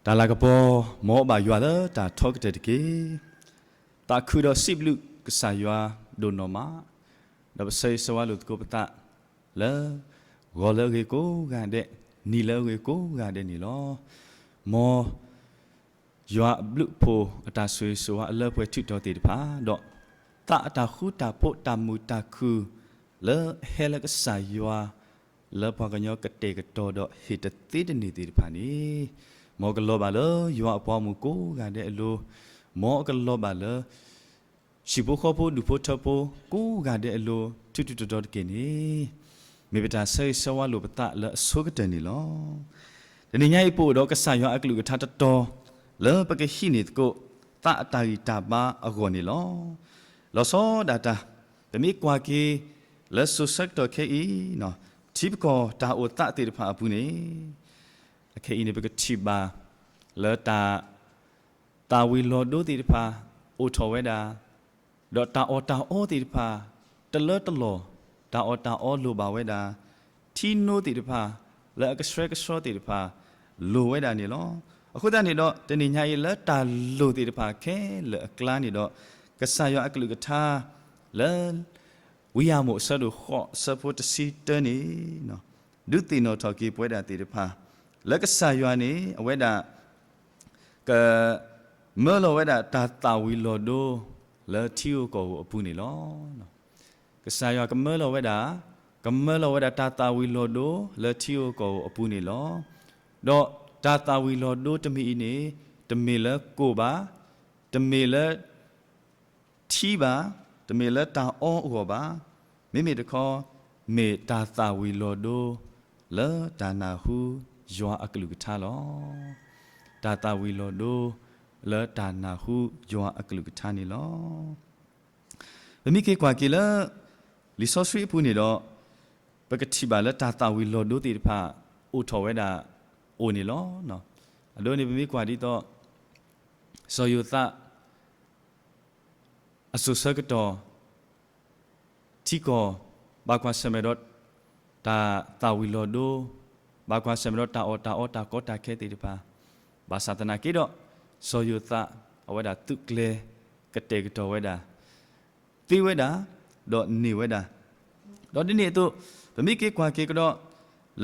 တၢ်လၤကပီၤ မ်အဘၣ်ယွၤလၢတၢ်ထီကတၢၢ်တက့ၢ်. သးခုဒီးစံးဘျုးကစၢ်ယွၤဒိၣ်နီၢ်မး, ဒီးပဆၢဂ့ၤဆၢဝါလိာ်သကိးပသးလၢ ဂီၤလၢအဂ့ၤကိးဂၤဒဲး, နံၤလၢအဂ့ၤကိးဂၤဒဲးန့ၣ်လီၤ. မ်ယွၤအဘျုးအဖှိၣ် အတၢ်ဆိၣ်ဂ့ၤဆိၣ်ဝါအလၢပှဲၤထုးထီၣ်သ့ၣ်တဖၣ်, ဒီးသးအတၢ်ဃူတၢ်ဖိးတၢ်မုာ်တၢ်ခုၣ် လၢအဟဲလၢကစၢ်ယွၤ လၢပှၤကညီကတဲာ်ကတီၤဒီးဟ့ၣ်တသ့တန့ၢ်သ့ၣ်တဖၣ်န့ၣ်, မ်အကလီၤဘၣ်လၢယွၤအပှၤဂီၢ်မုၢ်ကိးဂၤဒဲးအလိၤ, မ်အကလီၤဘၣ်လၢ ဟံၣ်ဖိဃီဖိဒူၣ်ဖိထၢဖိကိးဂၤဒဲးအလိၤ ထူးထူးတီၤတီၤတက့ၢ်န့ၣ်, မ့ၢ်ပတၢ်ဆၢဂ့ၤဆၢဝါလိာ်ပသးလၢအဆိကတၢၢ်န့ၣ်လီၤ. တနံၤညါအံၤပအိၣ်ဒီးကစၢ်ယွၤအကလုၢ်ကထါတတီၤ လၢပကဟံးန့ၢ်သကိး သးအတၢ်ဂံၢ်တၢ်ဘါအဂီၢ်န့ၣ်လီၤ. လီၤဆီဒၣ်တၢ်, ပမ့ၢ်ကွၢ်က့ၤ လၢစိၤဆၢကတီၢ်ခဲအံၤ, ထံပကီၢ်တၢ်အိၣ်သးသ့ၣ်တဖၣ်အပူၤန့ၣ်, အခဲအံၤန့ၣ် ပကထံၣ်ဘၣ် လၢတၢ် သၣ်ဝံၤလီၤဒိသ့ၣ်တဖၣ် အိၣ်ထီၣ်ဝဲဒၣ်, ဒီးတၢ်အီၣ်တၢ်အီသ့ၣ်တဖၣ် တလၢတလီၢ်, တၢ်အီၣ်တၢ်အီလိၣ်ဘၣ်ဝဲဒၣ်, ထံနိသ့ၣ်တဖၣ် လၢအကဆှဲကဆှီသ့ၣ်တဖၣ် လိၣ်ဝဲဒၣ်န့ၣ်လီၤ. အဃိသတးန့ၣ်ဒီး တနံၤညါအံၤလၢတၢ်လိၣ်သ့ၣ်တဖၣ်ခဲလၢာ်အကျါန့ၣ်ဒီး ကစၢ်ယွၤအကလုၢ်ကထါ လၢ ဝံယၢမိၣ်အဆၢဒိၣ်ဃိး အဆၢဖိတဆံတၢန့ၣ် ဒုးသ့ၣ်နီၣ်ထီၣ်က့ၤပဝဲဒၣ်သ့ၣ်တဖၣ် လၢကစၢ်ယွၤန့ၣ် အဝဲဒၣ် က မၢလီၤဝဲဒၣ်တၢ်သၣ်ဝံၤလီၤဒိ လၢထံဧိၤကီၢ်ဧိၤအပူၤန့ၣ်လီၤ. ကစၢ်ယွၤကမၢလီၤဝဲဒၣ်, ကမၢလီၤဝဲဒၣ်တၢ်သၣ်ဝံၤလီၤဒိ လၢထံဧိၤကီၢ်ဧိၤအပူၤန့ၣ်လီၤ. ဒီးတၢ်သၣ်ဝံၤလီၤဒိတမံၤအံၤန့ၣ် တမ့ၢ်လၢကိၣ်ဘၣ်, တမ့ၢ်လၢ ထံဘၣ်, တမ့ၢ်လၢတၢ်အီအဂီၢ်ဘၣ်, မ့မ့ၢ်တခီ မ့ၢ်တၢ်သၣ်ဝံၤလီၤဒိ လၢတၢ်နၢ်ဟူယွၤအကလုၢ်ကထါလီၤ. တၢ်သၣ်ဝံၤလီၤဒိ လၢတၢ်နၢ်ဟူယွၤအကလုၢ်ကထါန့ၣ်လီၤ. ပမ့ၢ်က့ၤကွၢ်က့ၤလၢ လံာ်စီဆှံအပူၤန့ၣ်ဒီး ပကထံၣ်ဘၣ်လၢတၢ်သၣ်ဝံၤလီၤဒိသ့ၣ်တဖၣ် အိၣ်ထီၣ်ဝဲဒၣ်အိၣ်န့ၣ်လီၤ. အဒိန့ၣ် ပမ့ၢ်ကွၢ်ဒ်သိး စီၤယိၤသး အစိၤဆၢကတီၢ် ထံကီၢ် ဘၣ်ကွၢ်ဆၢၣ်မဲာ်ဒီး တၢ်သၣ်ဝံၤလီၤဒိ, ဘၣ်ကွၢ်ဆၢၣ်မဲာ်ဒီးတၢ်အီၣ်တၢ်အီတၢ်ကီတၢ်ခဲသ့ၣ်တဖၣ်, ဘၣ်ဆၣ်သနာ်က့ဒီး စီၤယိၤသး အဝဲဒၣ်သုးကျဲၤကတဲာ်ကတီၤဝဲဒၣ်, သ့ဝဲဒၣ်, ဒီးန့ၢ်ဝဲဒၣ်. ဒီးဒ်န့ၣ်အသိး ပမ့ၢ်က့ၤကွၢ်က့ၤကဒီး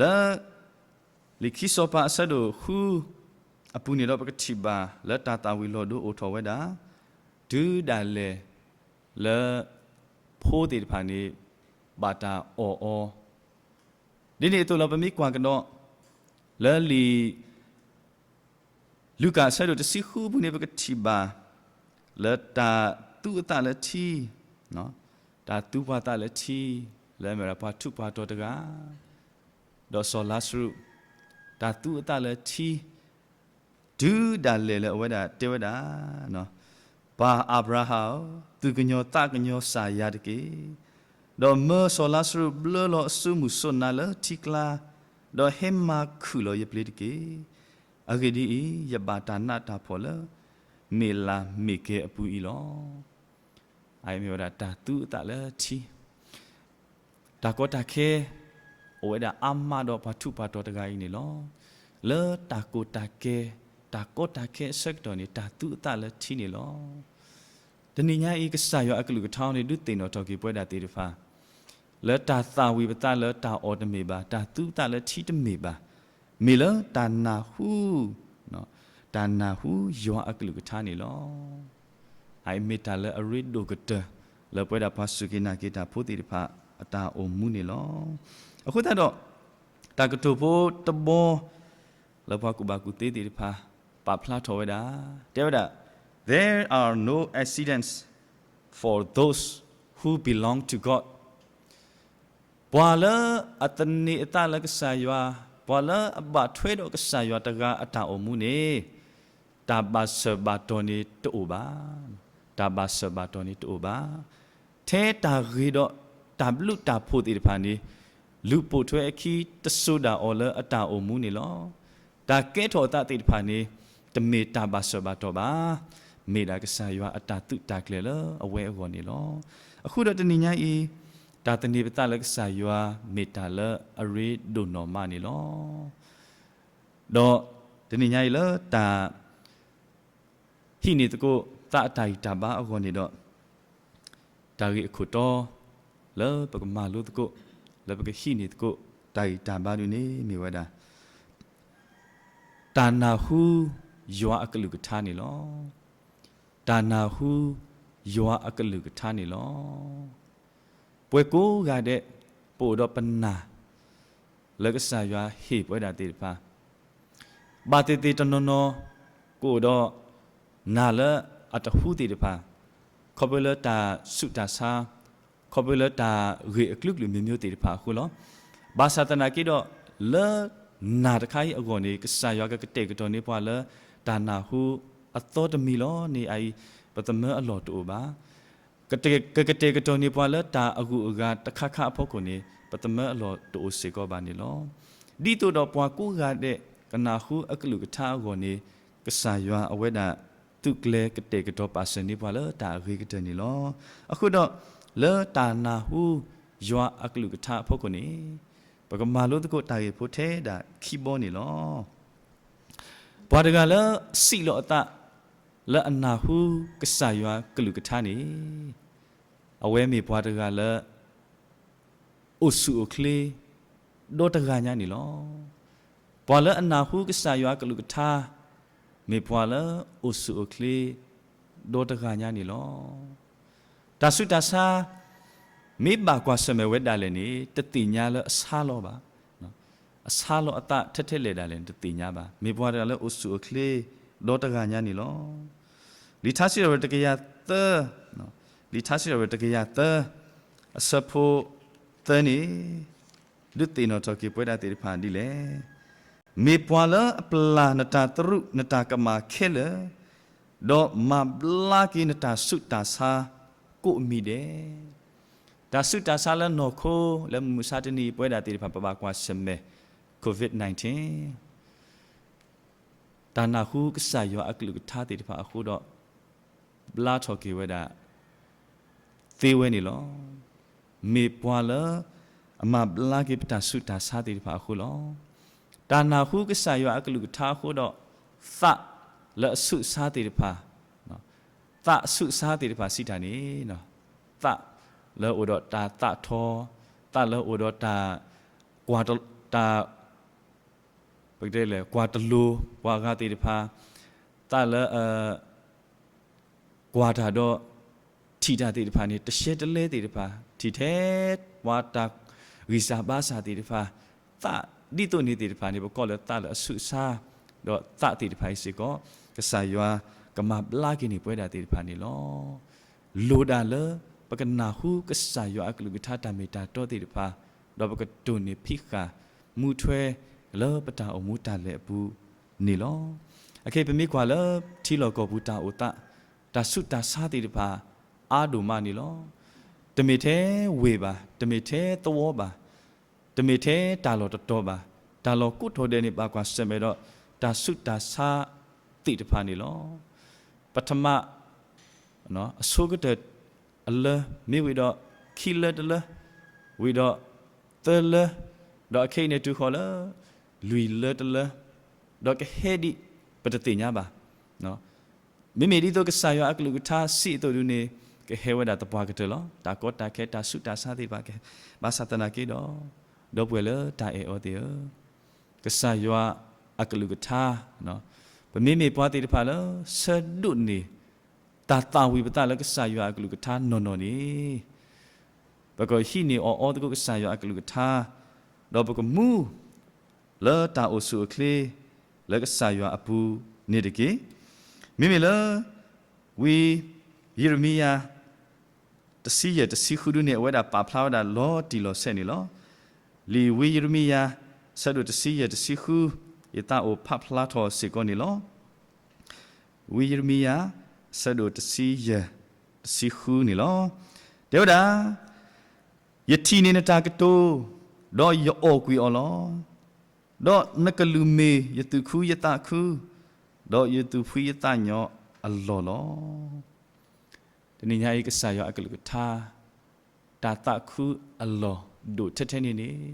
လၢ လံာ်ခံစီၤပၤအဆၢဒိၣ်ဃု အပူၤန့ၣ်ဒီး ပကထံၣ်ဘၣ်လၢတၢ်သၣ်ဝံၤလီၤဒိအိၣ်ထီၣ်ဝဲဒၣ်, တုၤဒၣ်လဲာ် လၢ ဖိသ့ၣ်တဖၣ်န့ၣ် ဘၣ်တၢ်အီၣ်အီၤ, ဒ်န့ၣ်အသိးလီၤ ပမ့ၢ်ကွၢ်ကဒီး လၢလံာ် လူၤကၣ်အဆၢဒိၣ်တဆံဃုအပူၤန့ၣ် ပကထံၣ်ဘၣ် လၢတၢ်သူအသးလၢထံ, တၢ်သူပှၤသးလၢထံ, လၢအမ့ၢ်ဝဲဒၣ်ပှၤထူးပှၤတီၤတဂၤ, ဒီးစီၤလါစရူး, တၢ်သူအသးလၢထံ, တုၤဒၣ်လဲာ်လၢအဝဲဒၣ်တဲဝဲဒၣ်, ပၢ်အၤဘြၤဟၣ်ဧၢ, သူၣ်ကညီၤသးကညီၤစၢ်ယၤတက့ၢ်. ဒီးမၢစီၤလါစရူးဘျၢလီၤအစိမုၢ်စိနၤလၢထံကျါ, ဒီးဟဲမၤခုၣ်လီၤယပျ့ၤတက့ၢ်. အဂ့ၢ်ဒ်အံၤ, ယဘၣ်တၢ်နးတၢ်ဖှီၣ်လၢ မ့ၢ်လၤမ့ၢ်ကဲအပူၤအံၤလီၤ. အမ့ၢ်ဝဲဒၣ်တၢ်သူအသးလၢထံ တၢ်ကီတၢ်ခဲ အိၣ်ဝဲဒၣ်အါမးဒီးပှၤထူးပှၤတီၤတဂၤအံၤန့ၣ်လီၤ. လၢတၢ်ကိၢ်တၢ်ကဲ, တၢ်ကီတၢ်ခဲအဆၢကတီၢ်န့ၣ် တၢ်သူအသးလၢထံန့ၣ်လီၤ. တနံၤညါအံၤ ကစၢ်ယွၤအကလုၢ်ကထါန့ၣ် ဒုးသ့ၣ်နီၣ်ထီၣ်က့ၤပဝဲဒၣ်သ့ၣ်တဖၣ် လၢတၢ်သၣ်ဝံၤပသးလၢတၢ်အီၣ်တမ့ၢ်ဘၣ်, တၢ်သူပသးလၢထံတမ့ၢ်ဘၣ်, မ့ၢ်လၢတၢ်နၢ်ဟူ, တၢ်နၢ်ဟူယွၤအကလုၢ်ကထါန့ၣ်လီၤ. အအံၤမ့ၢ်တၢ်လၢအရ့ဒိၣ်ကတၢၢ် လၢပဝဲဒၣ်ပှၤစူၢ်က့ၤနာ်က့ၤတၢ်ဖိသ့ၣ်တဖၣ် အတၢ်အိၣ်မူန့ၣ်လီၤ. အဃိသတးဒီး တၢ်ကတိၤဖိတဘီ လၢပှၤကူၣ်ဘၣ်ကူၣ်သ့သ့ၣ်တဖၣ် ပာ်ဖျါထီၣ်ဝဲဒၣ်, တဲဝဲဒၣ်, There are no accidents for those who belong to God. ပှၤလၢအသန့ၤအသးလၢကစၢ်ယွၤ, ပှၤလၢအဘၣ်ထွဲဒီးကစၢ်ယွၤတဂၤအတၢ်အိၣ်မူန့ၣ်, တၢ်ဘၣ်ဆၢဘၣ်တီၢ်န့ၣ်တအိၣ်ဘၣ်. တၢ်ဘၣ်ဆၢဘၣ်တီၢ်န့ၣ်တအိၣ်ဘၣ်. ထဲတၢ်ဂ့ၤဒီးတၢ်ဘျုးတၢ်ဖှိၣ်သ့ၣ်တဖၣ်န့ၣ်, လူၤပိာ်ထွဲအခံတစိၤဒၣ်အီၤလၢအတၢ်အိၣ်မူန့ၣ်လီၤ. တၢ်ကဲထီၣ်အသးသ့ၣ်တဖၣ်န့ၣ်, တမ့ၢ်တၢ်ဘၣ်ဆၢဘၣ်တီၢ်ဘၣ်. မ့ၢ်ဒၣ်ကစၢ်ယွၤအတၢ်သုးတၢ်ကျဲၤလၢအဝဲအဂီၢ်န့ၣ်လီၤ. အဃိဒီးတနံၤညါအံၤ, တၢ်သန့ၤပသးလၢကစၢ်ယွၤမ့ၢ်တၢ်လၢအရ့ဒိၣ်နီၢ်မးန့ၣ်လီၤ. ဒီး တနံၤညါအံၤလၢတၢ် ဟံးန့ၢ်သကိးသးအတၢ်ဂံၢ်တၢ်ဘါအဂီၢ်န့ၣ်ဒီး, တၢ်ဂ့ၢ်အခိၣ်တီ လၢပကမၤလိသကိး, လၢပကဟံးန့ၢ်သကိး တၢ်ဂံၢ်တၢ်ဘါဒုန့ၣ်မ့ၢ်ဝဲဒၣ် တၢ်နၢ်ဟူ ယွၤအကလုၢ်ကထါန့ၣ်လီၤ. တၢ်နၢ်ဟူ ယွၤအကလုၢ်ကထါန့ၣ်လီၤ. ပှၤကိးဂၤဒဲး ပအိၣ်ဒီးပနၢ် လၢကစၢ်ယွၤဟ့ၣ်ပဝဲဒၣ်သ့ၣ်တဖၣ်, ဘၣ်သ့ၣ်သ့ၣ်တနီၤနီၤ ကအိၣ်ဒီးနၢ်လၢအတဟူသ့ၣ်တဖၣ်, ခီဖျိလၢတၢ်ဆူးတၢ်ဆါ, ခီဖျိလၢတၢ်ဂ့ၢ်အကလုာ်ကလုာ်မ့ၢ်မ့ၢ်သ့ၣ်တဖၣ်အဃိလီၤ. ဘၣ်ဆၣ်သနာ်က့ဒီး လၢနၢ်တခါအံၤအဂီၢ်န့ၣ် ကစၢ်ယွၤကကတဲာ်ကတီၤန့ၢ်ပှၤလၢ တၢ်နၢ်ဟူအသီတမံၤလီၤန့ၣ်အအံၤ ပသမၢအလီၢ်တအိၣ်ဘၣ်. ကကတဲာ်ကတီၤန့ၢ်ပှၤလၢတၢ်အဂုၤအဂၤတခါခါအဖီခိၣ်န့ၣ် ပသမၢအလီၢ်တအိၣ်စ့ၢ်ကီးဘၣ်န့ၣ်လီၤ. ဒ်သိးဒီးပှၤကိးဂၤဒဲး ကနၢ်ဟူအကလုၢ်ကထါအဂီၢ်န့ၣ် ကစၢ်ယွၤအဝဲဒၣ် သုးကျဲၤကတဲာ်ကတီၤပာ်စၢၤန့ၢ်ပှၤလၢတၢ်အဂ့ၤကတၢၢ်န့ၣ်လီၤ. အဃိဒီး လၢတၢ်နၢ်ဟူ ယွၤအကလုၢ်ကထါအဖီခိၣ်န့ၣ် ပကမၤလိသကိးတၢ်ဂ့ၢ်ဖိထဲဒၣ်ခံဘီန့ၣ်လီၤ. ပှၤတဂၤလၢစံးလီၤအသး လၢအနၢ်ဟူကစၢ်ယွၤကလုၢ်ကထါန့ၣ် အဝဲမ့ၢ်ပှၤတဂၤလၢ အိၣ်ဆူၣ်အိၣ်ချ့ ဒီတဂၤညါန့ၣ်လီၤ. ပှၤလၢအနၢ်ဟူကစၢ်ယွၤကလုၢ်ကထါ မ့ၢ်ပှၤလၢအိၣ်ဆူၣ်အိၣ်ချ့ ဒီတဂၤညါန့ၣ်လီၤ. တၢ်ဆူးတၢ်ဆါ မ့ၢ်ဘၣ်ကွၢ်ဆၢၣ်မဲာ်ဝဲဒၣ်လဲာ်န့ၣ် တသ့ၣ်ညါလၢအဆါလီၤဘၣ်. အဆါလီၤအသးထဲထဲလဲၣ်ဒၣ်လဲာ်န့ၣ် တသ့ၣ်ညါဘၣ်. မ့ၢ်ပှၤတဂၤလၢအိၣ်ဆူၣ်အိၣ်ချ့ ဒီတဂၤညါန့ၣ်လီၤ. လံာ်ထါစံးထီၣ်ပတြၢၤတကယၤသၢ, လံာ်ထါစံးထီၣ်ပတြၢၤတကယၤသၢ အဆၢဖိသၢန့ၣ် ဒုးသ့ၣ်နီၣ်ထီၣ်က့ၤပဝဲဒၣ်သ့ၣ်တဖၣ်ဒ်လဲၣ်. မ့ၢ်ပှၤလၢအပျၢ်နတၢ်သရူးနတၢ်ကမၣ်ခဲလၢာ်, ဒီးမၤဘျါက့ၤနတၢ်ဆူးတၢ်ဆါကိးမံၤဒဲး. တၢ်ဆူးတၢ်ဆါလၢနီၢ်ခိ လၢမုၢ်မဆါတနံၤအံၤ ပဝဲဒၣ်သ့ၣ်တဖၣ် ပဘၣ်ကွၢ်ဆၢၣ်မဲာ် COVID nineteen တၢ်နၢ်ဟူကစၢ်ယွၤအကလုၢ်ကထါသ့ၣ်တဖၣ်အဃိဒီး ဘျါထီၣ်က့ၤဝဲဒၣ် သ့ဝဲန့ၣ်လီၤ. မ့ၢ်ပှၤလၢအမၤဘျါက့ၤပတၢ်ဆူးတၢ်ဆါသ့ၣ်တဖၣ်အဃိလီၤ. တၢ်နၢ်ဟူကစၢ်ယွၤအကလုၢ်ကထါအဃိဒီး သးလၢအဆူးအဆါသ့ၣ်တဖၣ်, သးအဆူးအဆါသ့ၣ်တဖၣ်စံးတၢ်န့ၣ်, သးလၢအအိၣ်ဒီးတၢ်သးထီ, သးလၢအအိၣ်ဒီးတၢ် ကွၢ်တ တၢ် ပကတဲလဲၣ် ကွၢ်တလိၤပှၤဂၤသ့ၣ်တဖၣ်, သးလၢအ ကွၢ်တၢ်ဒီး ထံၣ်တၢ်သ့ၣ်တဖၣ်န့ၣ် တရှဲတလဲသ့ၣ်တဖၣ်, ထံၣ်ထဲပှၤတၢ်ဂံၢ်စၢ်ဘါစၢ်သ့ၣ်တဖၣ်, သးဒ်သိးန့ၣ်သ့ၣ်တဖၣ်န့ၣ် ပကိးလၢသးလၢအဆူးအဆါ, ဒီးသးသ့ၣ်တဖၣ်အံၤစ့ၢ်ကီး ကစၢ်ယွၤကမၤဘျါက့ၤန့ၢ်ပဝဲဒၣ်သ့ၣ်တဖၣ်န့ၣ်လီၤ. လိၣ်ဒၣ်လၢ ပကနၢ်ဟူကစၢ်ယွၤအကလုၢ်ကထါတၢ်မ့ၢ်တၢ်တီသ့ၣ်တဖၣ်, ဒီးပကတိၢ်န့ၢ်ဖံးဃာ်မူထွဲလၢပတၢ်အိၣ်မူတၢ်လဲၤအပူၤန့ၣ်လီၤ. အခဲအံၤပမ့ၢ်ကွၢ်လၢထံလီၢ်ကီၢ်ပူၤတၢ်အိၣ်သး, တၢ်ဆူးတၢ်ဆါသ့ၣ်တဖၣ် အါဒိၣ်မးန့ၣ်လီၤ. တမ့ၢ်ထဲဝ့ၢ်ဘၣ်, တမ့ၢ်ထဲသဝီဘၣ်, တမ့ၢ်ထဲတၢ်လီၢ်တတီၤဘၣ်, တၢ်လီၢ်ကိးထီၣ်ဒဲးန့ၣ် ဘၣ်ကွၢ်ဆၢၣ်မဲာ်ဒီး တၢ်ဆူးတၢ်ဆါသ့ၣ်တဖၣ်န့ၣ်လီၤ. ပထမ အဆိကတၢၢ်အလၢ မ့ၢ်ဝံၤဒီးခံလၢတလၢ, ဝံၤဒီးသၢလၢ, ဒီးအခဲအံၤန့ၣ်တုၤဃီၤလၢ လွံၢ်လၢတလၢ, ဒီးကဟဲဒံးပတသ့ၣ်ညါဘၣ်. မ့မ့ၢ်ဒ်သိးကစၢ်ယွၤအကလုၢ်ကထါစံးအသိးဒုန့ၣ် ကဟဲဝဲဒၣ်သပှၢ်ကတၢၢ်လီၤ. တၢ်ကီတၢ်ခဲတၢ်ဆူးတၢ်ဆါသ့ၣ်တဖၣ်ကဟဲ, ဘၣ်ဆၣ်သနာ်က့ဒီး ဒီပုၢ်ဝဲၢ်လၢတၢ်အဲၣ်အီၤသ့ၣ်ဧၢ, ကစၢ်ယွၤအကလုၢ်ကထါ, ပမ့မ့ၢ်ပှၤသ့ၣ်တဖၣ်လၢ ဆၢဒိးန့ၢ် တၢ်သၣ်ဝံၤပသးလၢကစၢ်ယွၤအကလုၢ်ကထါနီၢ်နီၢ်န့ၣ် ပကဟံးန့ၢ်အီၤအီသကိးကစၢ်ယွၤအကလုၢ်ကထါ, ဒီးပကမူ လၢတၢ်အိၣ်ဆူၣ်အိၣ်ချ့ လၢကစၢ်ယွၤအပူၤန့ၣ်တက့ၢ်. မ့မ့ၢ်လၢ ဝံယံးရမံယၤ တဆံယဲၢ်တဆံဃုဒုန့ၣ် အဝဲဒၣ်ပာ်ဖျါဝဲဒၣ်လီၤတံၢ်လီၤဆဲးန့ၣ်လီၤ. လံာ်ဝံယံးရမံယၤ ဆၢဒိၣ်တဆံယဲၢ်တဆံဃု, ယသးအိၣ်ဖးဖျါထီၣ်စ့ၢ်ကီးန့ၣ်လီၤ. ဝံယံးရမံယၤ ဆၢဒိၣ်တဆံယဲၢ် တဆံဃုန့ၣ်လီၤ. တဲဝဲဒၣ်, ယထံၣ်န့ၢ်နတၢ်ကတိၤ, ဒီးယအီၣ်ကွံာ်အီၤလီၤ. ဒီးနကလုၢ်မ့ၢ်ယသူၣ်ခုယသးခု, ဒီးယသူၣ်ဖှံယသးညီအလီၢ်လီၤ. တနံၤညါအံၤ ကစၢ်ယွၤအကလုၢ်ကထါ တၢ်သးခုအလီၢ်ဒိၣ်ထဲထဲန့ၣ်န့ၣ်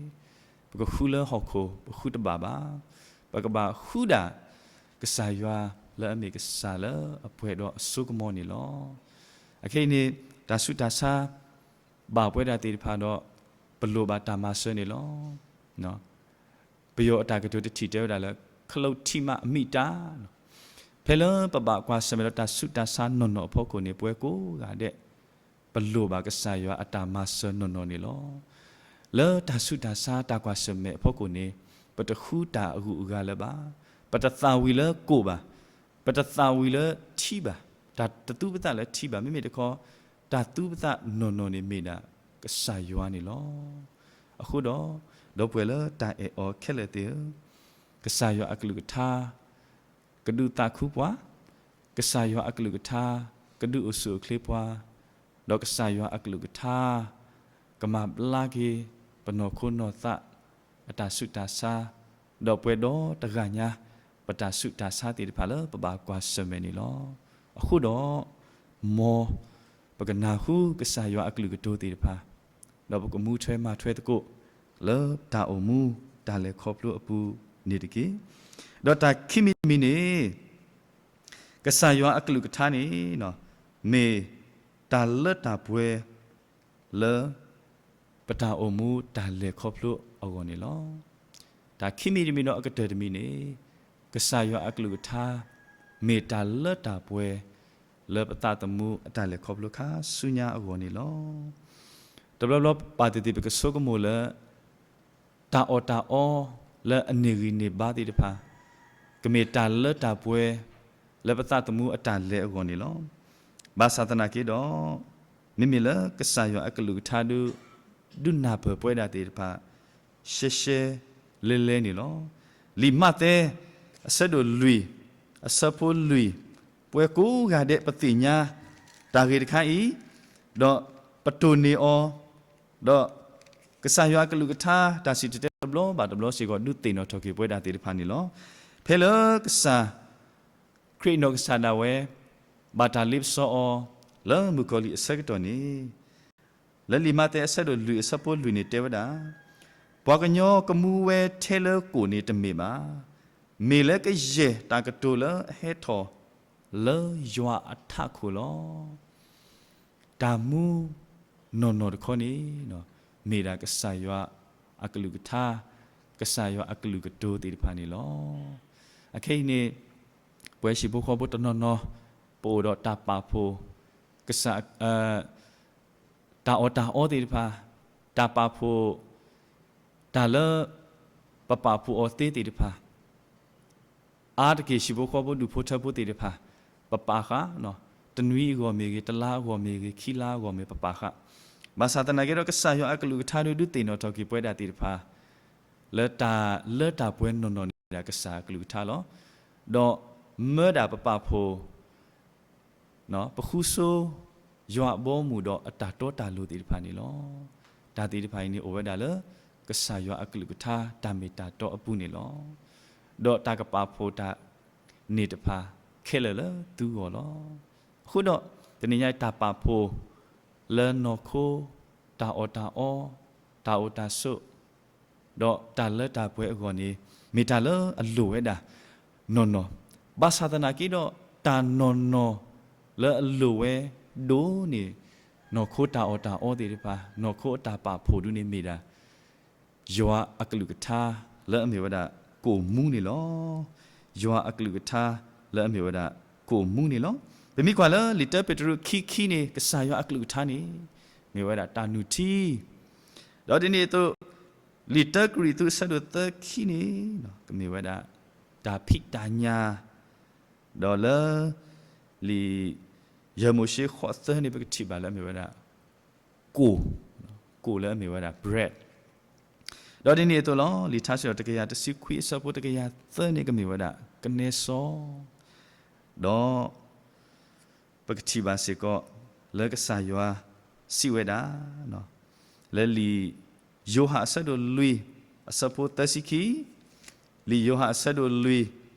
ပကဃုလၢဟီၣ်ခိၣ် ပဃုတဘၣ်ဘၣ်. ပကဘၣ်ဃုဒၣ် ကစၢ်ယွၤလၢအမ့ၢ်ကစၢ်လၢအပှဲၤဒီးအစိကမီၤန့ၣ်လီၤ. အခဲအံၤန့ၣ် တၢ်ဆူးတၢ်ဆါ ဘၣ်ပဝဲဒၣ်သ့ၣ်တဖၣ်ဒီး ပလိၣ်ဘၣ်တၢ်မၤစၢၤန့ၣ်လီၤ. ပယီၤအတၢ်ကတိၤတထံၣ်တဲဝဲဒၣ်လၢ ခလုတ်ထံးမှတ်အမိန့် တၢ် ဖဲလၢပဘၣ်ကွၢ်ဆၢၣ်မဲာ်ဒီးတၢ်ဆူးတၢ်ဆါနီၢ်နီၢ်အဖီခိၣ်န့ၣ် ပဝဲကိးဂၤဒဲး ပလိၣ်ဘၣ်ကစၢ်ယွၤအတၢ်မၤစၢၤနီၢ်နီၢ်န့ၣ်လီၤ. လၢတၢ်ဆူးတၢ်ဆါတၢ်ကွၢ်ဆၢၣ်မဲာ်အဖီခိၣ်န့ၣ် ပတဃုတၢ်အဂုၤအဂၤလၢၤဘၣ်. ပတသးဝံၤလၢကိၣ်ဘၣ်. ပတသးဝံၤလၢထံးဘၣ်. တၢ်တသူပသးလၢထံးဘၣ်. မ့မ့ၢ်တခီ တၢ်သူပသးနီၢ်နီၢ်န့ၣ်မ့ၢ်ဒၣ်ကစၢ်ယွၤန့ၣ်လီၤ. အဃိဒီး ဒီပုၢ်ဝဲၢ်လၢတၢ်အဲၣ်အီၤခဲလၢာ်သ့ၣ်ဧၢ, ကစၢ်ယွၤအကလုၢ်ကထါ ကဒုးသးခုပှၤ, ကစၢ်ယွၤအကလုၢ်ကထါ ကဒုးအိၣ်ဆူၣ်အိၣ်ချ့ပှၤ, ဒီးကစၢ်ယွၤအကလုၢ်ကထါ ကမၤဘျါက့ၤ ပနီၢ်ခိနီၢ်သး အတၢ်ဆူးတၢ်ဆါ, ဒီးပှဲၤဒီးတဂၤညါ ပတၢ်ဆူးတၢ်ဆါသ့ၣ်တဖၣ်လၢပဘၣ်ကွၢ်ဆၢၣ်မဲာ်န့ၣ်လီၤ. အဃိဒီး မ်ပကနၢ်ဟူကစၢ်ယွၤအကလုၢ်ကတိၤသ့ၣ်တဖၣ်, ဒီးပကမူထွဲမၤထွဲသကိး လၢတၢ်အိၣ်မူတၢ်လဲၤခီဖျိအပူၤန့ၣ်တက့ၢ်. ဒီးတၢ်ခံမံၤတမံၤန့ၣ် ကစၢ်ယွၤအကလုၢ်ကထါန့ၣ် မ့ၢ်တၢ်လၢတၢ်ပှဲၤလၢ ပတၢ်အိၣ်မူတၢ်လဲၤခီဖျိအဂီၢ်န့ၣ်လီၤ. တၢ်ခံမံၤတမံၤဒီးအကတၢၢ်တမံၤန့ၣ် ကစၢ်ယွၤအကလုၢ်ကထါ မ့ၢ်တၢ်လၢတၢ်ပှဲၤ လၢပသးသမူအတၢ်လဲၤခီဖျိခါဆူညါအဂီၢ်န့ၣ်လီၤ. တဘျီဘျီပပာ်သ့ၣ်သ့ၣ်ပကဆိကမိၣ်လၢ တၢ်အီၣ်တၢ်အီလၢအန့ၢ်ဂံၢ်န့ၢ်ဘါသ့ၣ်တဖၣ် ကမ့ၢ်တၢ်လၢတၢ်ပှဲၤ လၢပသးသမူအတၢ်လဲၤအဂီၢ်န့ၣ်လီၤ. ဘၣ်ဆၣ်သနာ်က့ဒီး မ့မ့ၢ်လၢကစၢ်ယွၤအကလုၢ်ကထါဒု ဒုးနၢ်ပၢၢ်ပဝဲဒၣ်သ့ၣ်တဖၣ် ရှဲရှဲလဲလဲန့ၣ်လီၤ. လံာ်မးသဲ အဆၢဒိၣ်လွံၢ် အဆၢဖိလွံၢ်, ပဝဲကိးဂၤဒဲးပသ့ၣ်ညါ တၢ်ဂ့ၢ်တခါအံၤ, ဒီးပတိၢ်န့ၢ်အီၤ, ဒီးကစၢ်ယွၤအကလုၢ်ကထါ တၢ်စံၣ်တဲၤတဲလီၤတဘျီဘၣ်တဘျီစ့ၢ်ကီး ဒုးသ့ၣ်နီၣ်ထီၣ်က့ၤပဝဲဒၣ်သ့ၣ်တဖၣ်န့ၣ်လီၤ. ဖဲလၢကစၢ် ခရံာ်နီၢ်ကစၢ်ဒၣ်ဝဲ ဘၣ်တၢ်လ့ပစီအီၤ လၢမုၣ်ကီၤလံၢ်အဆၢကတီၢ်န့ၣ် လၢလံာ်မးသဲအဆၢဒိၣ်လွံၢ်အဆၢဖိလွံၢ်န့ၣ်တဲဝဲဒၣ်, ပှၤကညီကမူဝဲထဲလၢကိၣ်န့ၣ်တမ့ၢ်ဘၣ်. မ့ၢ်လၢကယဲၢ်တၢ်ကတိၤလၢအဟဲထီၣ်လၢယွၤအထးခိၣ်လီၤ. တၢ်မူနီၢ်နီၢ်တခီန့ၣ် မ့ၢ်ဒၣ်ကစၢ်ယွၤအကလုၢ်ကထါ, ကစၢ်ယွၤအကလုၢ်ကတိၤသ့ၣ်တဖၣ်န့ၣ်လီၤ. အခဲအံၤန့ၣ် ပဝဲဟံၣ်ဖိဃီဖိတနီၤနီၤ ပအိၣ်ဒီးတၢ်ပာ်ဖှိၣ် ကစၢ် တၢ်အီၣ်တၢ်အီသ့ၣ်တဖၣ်, တၢ်ပာ်ဖှိၣ် တၢ်လၢ ပပာ်ဖှိၣ်အီၤသ့သ့ၣ်တဖၣ်, အါတက့ၢ်ဟံၣ်ဖိဃီဖိဒူၣ်ဖိထၢဖိသ့ၣ်တဖၣ် ပပာ်ဃာ်, တနွံအဂီၢ်မ့ၢ်ဂ့ၤ, တလါအဂီၢ်မ့ၢ်ဂ့ၤ, ခံလါအဂီၢ်မ့ၢ်ပပာ်ဃာ်, ဘၣ်ဆၣ်သနာ်က့ဒီး ကစၢ်ယွၤအကလုၢ်ကထါဒု ဒုးသ့ၣ်နီၣ်ထီၣ်က့ၤပဝဲဒၣ်သ့ၣ်တဖၣ် လၢတၢ်လၢတၢ်ပှဲၤနီၢ်နီၢ်န့ၣ်မ့ၢ်ဒၣ်ကစၢ်အကလုၢ်ကထါလီၤ. ဒီးမၢဒၣ်ပပာ်ဖှိၣ် ပဃုဆိ ယွၤအဘီအမုၢ်ဒီးအတၢ်တီတၢ်လိၤသ့ၣ်တဖၣ်န့ၣ်လီၤ. တၢ်သ့ၣ်တဖၣ်အံၤန့ၣ်အိၣ်ဝဲဒၣ်လၢ ကစၢ်ယွၤအကလုၢ်ကထါတၢ်မ့ၢ်တၢ်တီအပူၤန့ၣ်လီၤ. ဒီးတၢ်ကပာ်ဖှိၣ်တၢ်န့ၣ်တဖၣ်ခဲလၢာ်လၢသုဂီၢ်လီၤ. အဃိဒီး တနံၤညါတၢ်ပာ်ဖှိၣ်လၢနီၢ်ခိ တၢ်အီၣ်တၢ်အီ တၢ်အိၣ်တၢ်ဆိး ဒီးတၢ်လၢတၢ်ပှဲၤအဂီၢ်န့ၣ် မ့ၢ်တၢ်လၢအလိၣ်ဝဲဒၣ်နီၢ်နီၢ်, ဘၣ်ဆၣ်သနာ်က့ဒီး တၢ်နီၢ်နီၢ်လၢအလိၣ်ဝဲဒိၣ်န့ၢ် နီၢ်ခိတၢ်အီၣ်တၢ်အီသ့ၣ်တဖၣ် နီၢ်ခိအတၢ်ပာ်ဖှိၣ်ဒုန့ၣ်မ့ၢ်ဒၣ် ယွၤအကလုၢ်ကထါလၢအမ့ၢ်ဝဲဒၣ်ကိၣ်မူန့ၣ်လီၤ. ယွၤအကလုၢ်ကထါလၢအမ့ၢ်ဝဲဒၣ်ကိၣ်မူန့ၣ်လီၤ. ပမ့ၢ်ကွၢ်လၢလံာ်တၢပ့းတရူးခံခံန့ၣ် ကစၢ်ယွၤအကလုၢ်ကထါန့ၣ် မ့ၢ်ဝဲဒၣ်တၢ်နုၢ်ထံ ဒီးဒ်န့ၣ်အသိး လံာ်တၢကရံၣ်သူးအဆၢဒိၣ်သၢခံန့ၣ် ကမ့ၢ်ဝဲဒၣ် တၢ်ဖံးတၢ်ညၣ်, ဒီးလၢ လံာ် ယၢၤမိၤၡ့ဃိးသၢန့ၣ် ပကထံၣ်ဘၣ်လၢအမ့ၢ်ဝဲဒၣ် ကိၣ်, ကိၣ်လၢအမ့ၢ်ဝဲဒၣ် bread, ဒီးဒ်န့ၣ်အသိးလီၤ လံာ်ထါစံးထီၣ်တကယၤတဆံခွံအဆၢဖိတကယၤသၢန့ၣ် ကမ့ၢ်ဝဲဒၣ် ကနဲစီ ဒီး ပကထံၣ်ဘၣ်စ့ၢ်ကီး လၢကစၢ်ယွၤစံးဝဲဒၣ် လၢလံာ်ယိၤဟၣ်အဆၢဒိၣ်လွံၢ်အဆၢဖိသၢဆံခံ, လံာ်ယိၤဟၣ်အဆၢဒိၣ်လွံၢ်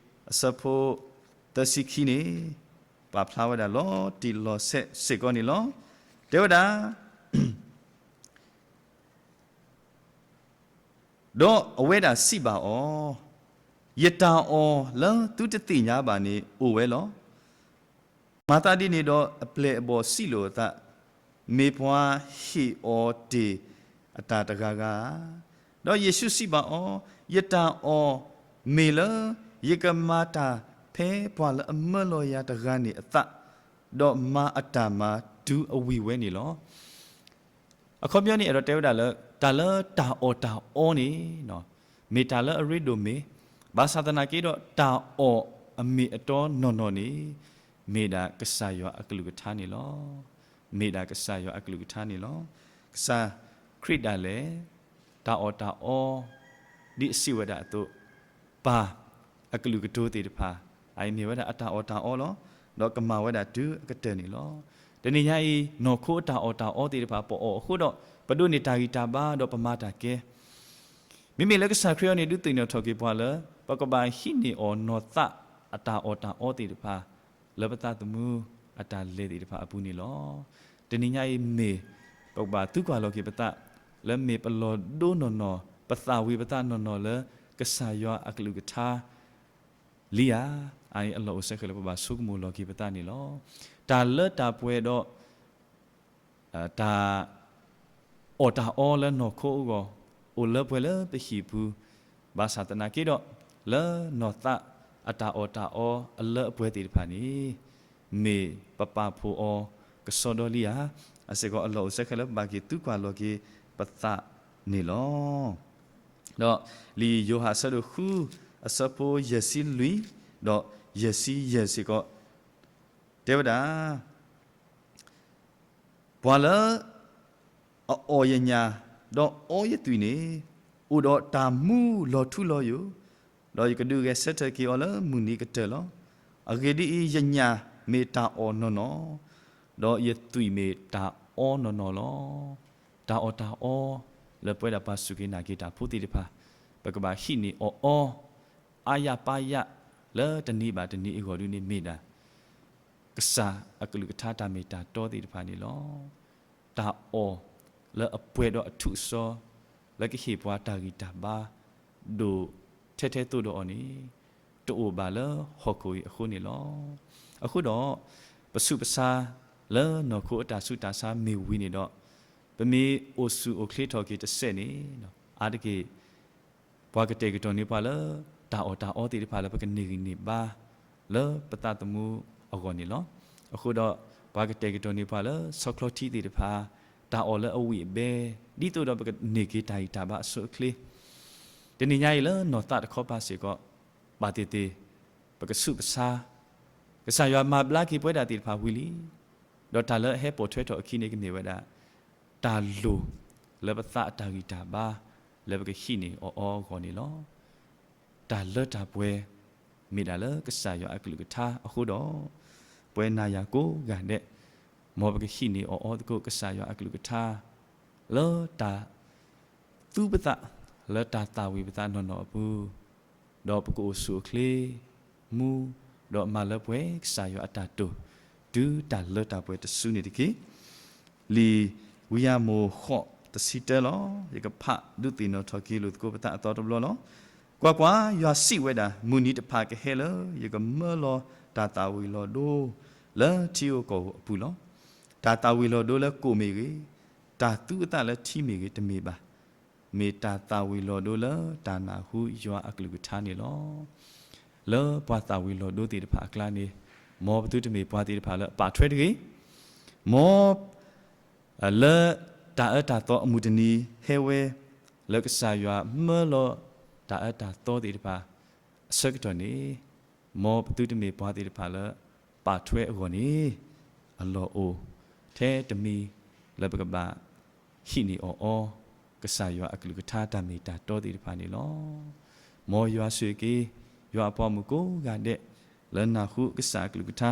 အဆၢဖိသၢဆံခံန့ၣ် ပာ်ဖျါဝဲဒၣ်လီၤတံၢ်လီၤဆဲးစ့ၢ်ကီးန့ၣ်လီၤ. တဲဝဲဒၣ် ဒီးအဝဲဒၣ်စံးဘၣ်အီၤ, ယတၢ်အီၣ်လၢသုတသ့ၣ်ညါဘၣ်န့ၣ်အိၣ်ဝဲလီၤ. မၤသးဒ်န့ၣ်ဒီးအပျဲၢ်အဘီၣ်စံးလိာ်အသး, မ့ၢ်ပှၤဟ့ၣ်အီၣ်တ့ၢ်အတၢ်တဂၤဂၤဧါ. ဒီးယ့ၣ်ၡူးစံးဘၣ်အီၤ, ယတၢ်အီၣ်မ့ၢ်လၢယကမၤတၢ်ဖဲပှၤလၢအမၢလီၤယၤတဂၤန့ၣ်အသး, ဒီးမၤအတၢ်မၤတုၤအဝံၤဝဲန့ၣ်လီၤ. အခီပညီန့ၣ် အဲၣ်ဒိးတဲဝဲဒၣ်လၢ တၢ်လၢတၢ်အီၣ်တၢ်အီန့ၣ် မ့ၢ်တၢ်လၢအရ့ဒိၣ်မ့ၢ်, ဘၣ်ဆၣ်သနာ်က့ဒီး တၢ်အီၣ်အမ့ၢ်အတီနီၢ်နီၢ်န့ၣ် မ့ၢ်ဒၣ်ကစၢ်ယွၤအကလုၢ်ကထါန့ၣ်လီၤ. မ့ၢ်ဒၣ်ကစၢ်ယွၤအကလုၢ်ကထါန့ၣ်လီၤ. ကစၢ်ခရံာ်ဒၣ်လဲာ် တၢ်အီၣ်တၢ်အီ ဒ်အစံးဝဲဒၣ်အသိး ပၢ်အကလုာ်ကတိၤသ့ၣ်တဖၣ် အအံၤမ့ၢ်ဝဲဒၣ်အတၢ်အီၣ်တၢ်အီလီၤ. ဒီးကမၤဝဲဒၣ်တုၤအကတၢၢ်န့ၣ်လီၤ. တနံၤညါအံၤ နီၢ်ခိအတၢ်အီၣ်တၢ်အီသ့ၣ်တဖၣ် ပအီၣ်အဃိဒီး ပဒိးန့ၢ်တၢ်ဂံၢ်တၢ်ဘါဒီးပမၤတၢ်ကဲ မ့မ့ၢ်လၢကစၢ်ခရံာ်အံၤန့ၣ် ဒုးသ့ၣ်နီၣ်ထီၣ်က့ၤပှၤလၢ ပကဘၣ်ဟံးန့ၢ်အီၤနီၢ်သးအတၢ်အီၣ်တၢ်အီသ့ၣ်တဖၣ် လၢပသးသမူအတၢ်လဲၤသ့ၣ်တဖၣ်အပူၤန့ၣ်လီၤ. တနံၤညါအံၤမ့ၢ် ပကဘၣ်သံကွၢ်လီၤက့ၤပသး လၢမ့ၢ်ပလီၤဒိနီၢ်နီၢ် ပသၣ်ဝံၤပသးနီၢ်နီၢ်လၢ ကစၢ်ယွၤအကလုၢ်ကထါ လံဧါ. အအံၤအလီၢ်အိၣ်စဲဃဲၤလၢပဘၣ်ဆိကမိၣ်လီၤက့ၤပသးန့ၣ်လီၤ. တၢ်လၢတၢ်ပှဲၤဒီး တၢ်အီၣ်တၢ်အီလၢနီၢ်ခိအဂီၢ် အိၣ်လၢပှဲၤလၢပဟံၣ်ပူၤ, ဘၣ်ဆၣ်သနာ်က့ဒီး လၢနီၢ်သးအတၢ်အီၣ်တၢ်အီအလၢအပှဲၤသ့ၣ်တဖၣ်န့ၣ် မ့ၢ်ပပာ်ဖှိၣ်အီၤကစီဒီလံဧါ. အစ့ၢ်ကီးအလီၢ်အိၣ်စဲဃဲၤလၢပဘၣ်က့ၤသံကွၢ်လီၤက့ၤပသးန့ၣ်လီၤ. ဒီးလံာ်ယိၤဟၣ်အဆၢဒိၣ်ဃု အဆၢဖိယဲၢ်ဆံလွံၢ် ဒီးယဲၢ်ဆံယဲၢ်စ့ၢ်ကီး တဲဝဲဒၣ် ပှၤလၢအအီၣ်ယညၣ် ဒီးအီယသွံၣ်န့ၣ် အိၣ်ဒီးတၢ်မူလီၤထူလီၤယိာ်, ဒီးယကဒုးဂဲၤဆၢထၢၣ်က့ၤအီၤလၢမုၢ်နံၤကတၢၢ်လီၤ. အဂ့ၢ်ဒ်အံၤ, ယညၣ်မ့ၢ်တၢ်အီၣ်နီၢ်နီၢ်, ဒီးယသွံၣ်မ့ၢ်တၢ်အီနီၢ်နီၢ်လီၤ. တၢ်အီၣ်တၢ်အီ လၢပဝဲဒၣ်ပှၤစူၢ်က့ၤနာ်က့ၤတၢ်ဖိသ့ၣ်တဖၣ် ပကဘၣ်ဟံးန့ၢ်အီၣ်အီ အါယၢ်ပၢ်ယၢ် လၢတနံၤဘၣ်တနံၤအဂီၢ်ဒ်န့ၣ်မ့ၢ်ဒၣ် ကစၢ်အကလုၢ်ကထါတၢ်မ့ၢ်တၢ်တီသ့ၣ်တဖၣ်န့ၣ်လီၤ. တၢ်အီၣ်လၢအပှဲၤဒီးအထူးအစီ လၢကဟ့ၣ်ပှၤတၢ်ဂံၢ်တၢ်ဘါ ဒိၣ်ထဲထဲသိးဒီးအီၤန့ၣ် တအိၣ်ဘၣ်လၢဟီၣ်ခိၣ်အံၤအဃိန့ၣ်လီၤ. အဃိဒီး ပဆူးပဆါလၢနီၢ်ခိအတၢ်ဆူးတၢ်ဆါမ့ၢ်ဝံၤန့ၣ်ဒီး ပမ့ၢ်အိၣ်ဆူၣ်အိၣ်ချ့ထီၣ်က့ၤတစဲးန့ၣ် အါတက့ၢ် ပှၤကတဲာ်ကတီၤန့ၢ်ပှၤလၢ တၢ်အီၣ်တၢ်အီသ့ၣ်တဖၣ်လၢပကန့ၢ်ဂံၢ်န့ၢ်ဘါ လၢပသးသမူအဂီၢ်န့ၣ်လီၤ. အဃိဒီး ပှၤကတဲာ်ကတီၤန့ၢ်ပှၤလၢ ဆီချီထံသ့ၣ်တဖၣ် တၢ်အီၣ်လၢအဝံၣ်အဘဲ ဒ်သိးဒီးပကန့ၢ်က့ၤတၢ်ဂံၢ်တၢ်ဘါအဆိအချ့ တနံၤညါအံၤလၢနီၢ်သးတခီပၤစ့ၢ်ကီး ဘၣ်သ့ၣ်သ့ၣ် ပကဆူးပဆါ ကစၢ်ယွၤမၤဘျါက့ၤပဝဲဒၣ်သ့ၣ်တဖၣ်ဝံၤလံ. ဒီးတၢ်လၢအဟဲပိာ်ထွဲထီၣ်အခံန့ၣ်ကမ့ၢ်ဝဲဒၣ် တၢ်လိၣ်လၢပသးအတၢ်ဂံၢ်တၢ်ဘါ လၢပကဟံးန့ၢ်အီၣ်အီအဂီၢ်န့ၣ်လီၤ. တၢ်လၢတၢ်ပှဲၤ မ့ၢ်ဒၣ်လၢကစၢ်ယွၤအကလုၢ်ကထါအဃိဒီး ပဝဲနၤယၤကိးဂၤဒဲး မ်ပကဟံးန့ၢ်အီၣ်အီသကိးကစၢ်ယွၤအကလုၢ်ကထါ လၢတၢ် သူပသး လၢတၢ်သၣ်ဝံၤပသးနီၢ်နီၢ်အပူၤ, ဒီးပကအိၣ်ဆူၣ်အိၣ်ချ့ မူ, ဒီးမၤလၢပှဲၤကစၢ်ယွၤအတၢ်တိာ် တုၤတၢ်လၢတၢ်ပှဲၤတစုန့ၣ်တက့ၢ်. လံာ်ဝံယၢမီၢ်ဃိးတဆံတၢလီၤ. ယကဖးဒုးသ့ၣ်နီၣ်ထီၣ်က့ၤလိာ်သကိးပသးအသီတဘျီလီၤ. ကွၢ်ကွၢ်, ယွၤစံးဝဲဒၣ်, မုၢ်နံၤတဖၣ်ကဟဲလၢ ယကမၢလီၤတၢ်သၣ်ဝံၤလီၤဒိ လၢထံဧိၤကီၢ်ဧိၤအပူၤလီၤ. တၢ်သၣ်ဝံၤလီၤဒိလၢကိၣ်မ့ၢ်ဂ့ၤ, တၢ်သူအသးလၢထံမ့ၢ်ဂ့ၤ တမ့ၢ်ဘၣ်. မ့ၢ်တၢ်သၣ်ဝံၤလီၤဒိလၢတၢ်နၢ်ဟူယွၤအကလုၢ်ကထါန့ၣ်လီၤ. လၢပှၤသၣ်ဝံၤလီၤဒိသ့ၣ်တဖၣ်အကျါန့ၣ်, မ်ပသုတမ့ၢ်ပှၤသ့ၣ်တဖၣ်လၢအပာ်ထွဲတဂ့ၤ. မ် လၢတၢ်အၢတၢ်သီအမုၢ်တနံၤဟဲဝဲ, လၢကစၢ်ယွၤမၢလီၤတၢ်အၢတၢ်သီသ့ၣ်တဖၣ်အဆၢကတီၢ်န့ၣ်, မ်ပသုတမ့ၢ်ပှၤသ့ၣ်တဖၣ်လၢပာ်ထွဲအဂီၢ်န့ၣ်, အလီၢ်အိၣ်ထဲတမံၤလၢပကဘၣ်ဟံးန့ၢ်အီၣ်အီ ကစၢ်ယွၤအကလုၢ်ကထါတၢ်မ့ၢ်တၢ်တီသ့ၣ်တဖၣ်န့ၣ်လီၤ. မ်ယွၤဆိၣ်ဂ့ၤက့ၤ ယွၤအပှၤမုၣ်ကိးဂၤဒဲး လၢနၢ်ဟူကစၢ်အကလုၢ်ကထါ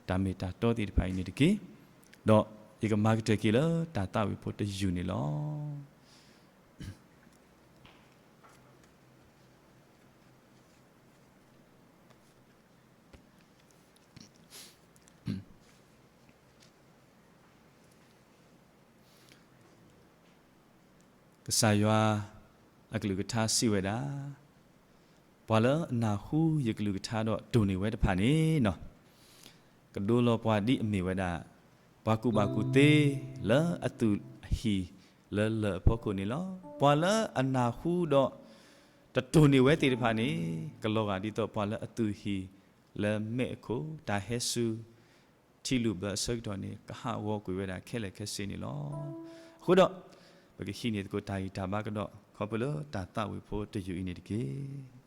တၢ်မ့ၢ်တၢ်တီသ့ၣ်တဖၣ်အံၤန့ၣ်တက့ၢ်. ဒီးယကမၤကတၢၢ်က့ၤလၢတၢ်သးဝံၣ်ဖိတယုၢ်န့ၣ်လီၤ. ကစၢ်ယွၤအကလုၢ်ကထါစံးဝဲဒၣ်, ပှၤလၢအနၢ်ဟူယကလုၢ်ကထါဒီးတိၢ်န့ၢ်ဝဲတဖၣ်န့ၣ်, ကဒိလီၤပှၤဒ်အမ့ၢ်ဝဲဒၣ် ပှၤကူၣ်ဘၣ်ကူၣ်သ့လၢအသူၣ်အဟံၣ်လၢလၢၢ်အဖီခိၣ်န့ၣ်လီၤ. ပှၤလၢအနၢ်ဟူဒီးတတိၢ်န့ၢ်ဝဲသ့ၣ်တဖၣ်န့ၣ်, ကလီၤဂာ်ဒ်သိးပှၤလၢအသူၣ်ဟံၣ်လၢမဲးအခိၣ်, တၢ်ဟဲစူၤထံလုၢ်ဘၢအဆၢကတီၢ်န့ၣ် ကဟးဂီၤကွံာ်ဝဲဒၣ်ခဲလၢာ်ခဲဆ့န့ၣ်လီၤ. အဃိဒီး, ပကဟံးန့ၢ်သကိးတၢ်ဂံၢ်တၢ်ဘါကဒီး ခီဖျိလၢတၢ်သးဝံၣ်ဖိတယုၢ်အံၤန့ၣ်တက့ၢ်.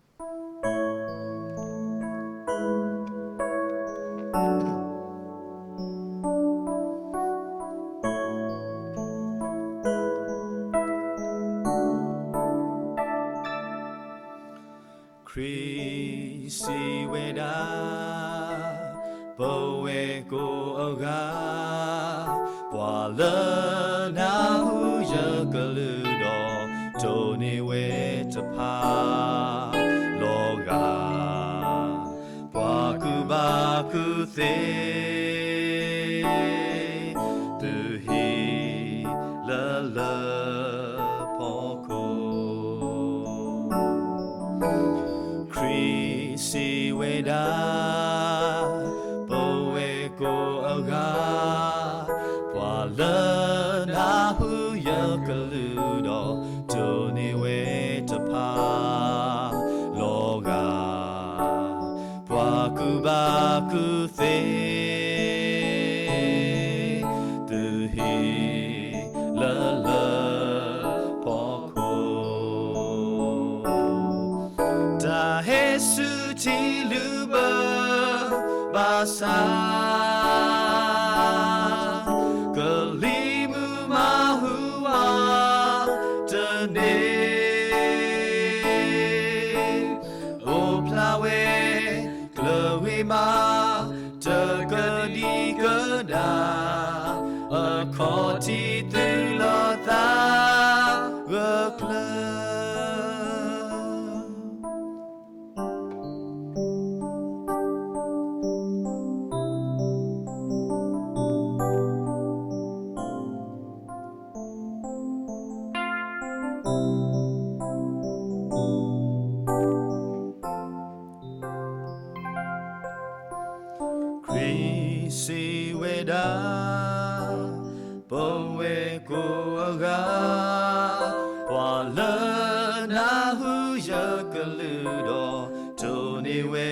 ခရံာ်စံးဝဲဒၣ်, ပဝဲၢ်ကိာ်အဂၤ, ပှၤလၢနၢ်ဟူယကလုၢ်ဒီး တိၢ်န့ၢ်ဝဲတဖၣ်လီၤဂာ်, ပှၤကူၣ်ဘၣ်ကူၣ်သ့ သုၣ်ဟံၣ်လၢလၢၢ်ဖီခိၣ်, ခရံာ်စံးဝဲဒၣ်, ပဝဲၢ်ကိာ်အဂၤ, ပှၤလၢနၢ်ဟူယကလုၢ်ဒီး တိၢ်န့ၢ်ဝဲတဖၣ်လီၤဂာ်, ပှၤကူၣ်ဘၣ်ကူၣ်သ့ သုၣ်ဟံၣ်လၢလၢၢ်ဖီခိၣ်, တၢ်ဟဲစူၤထံလုၢ်ဘၢဘၣ်ဆၣ်, ကလံၤမုၢ်မၤဟူးဝးတန့ၢ်, အိၣ်ဖျါဝဲ ကျၢၤဂ့ၤမး တကဒံကဒါ, အခီၣ်ထံးသုးလီၤသးဂၢၢ်ကျၢၤ. ခရံာ်စံးဝဲဒၣ်, ပဝဲၢ်ကိာ်အဂၤ, ပှၤလၢနၢ်ဟူယကလုၢ်ဒီး တိၢ်န့ၢ်ဝဲ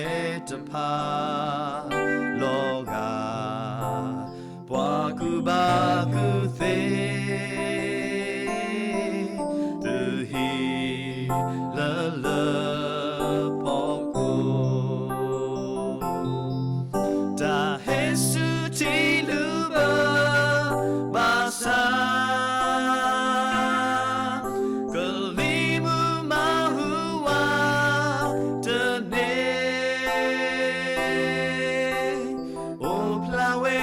တဖၣ်လီၤဂာ်, ပှၤကူၣ်ဘၣ်ကူၣ်သ့ သုၣ်ဟံၣ်လၢလၢၢ်ဖီခိၣ်, တၢ်ဟဲစူၤထံလုၢ်ဘၢဘၣ်ဆၣ်, ကလံၤမုၢ်မၤဟူးဝးတန့ၢ်, အိၣ်ဖျါဝဲ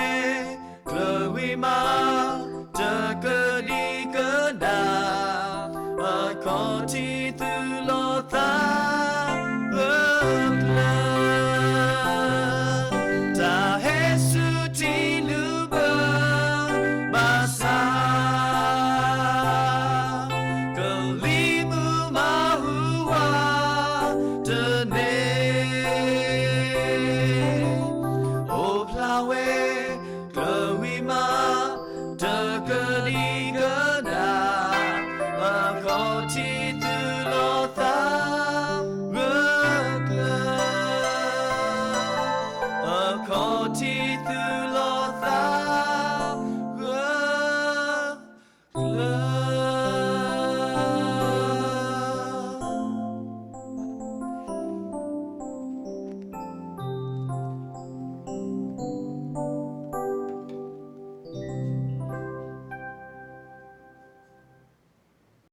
ကျၢၤဂ့ၤမး တကဒံကဒါ, အခီၣ်ထံးသုးလီၤသးဂၢၢ်ကျၢၤ, တၢ်ဟဲစူၤထံလုၢ်ဘၢဘၣ်ဆၣ်, ကလံၤမုၢ်မၤဟူးဝးတန့ၢ်, အိၣ်ဖျါဝဲ ကျၢၤဂ့ၤမး တကဒံကဒါ, အခီၣ်ထံးသုးလီၤသးဂၢၢ်ကျၢၤ, အခီၣ်ထံးသုး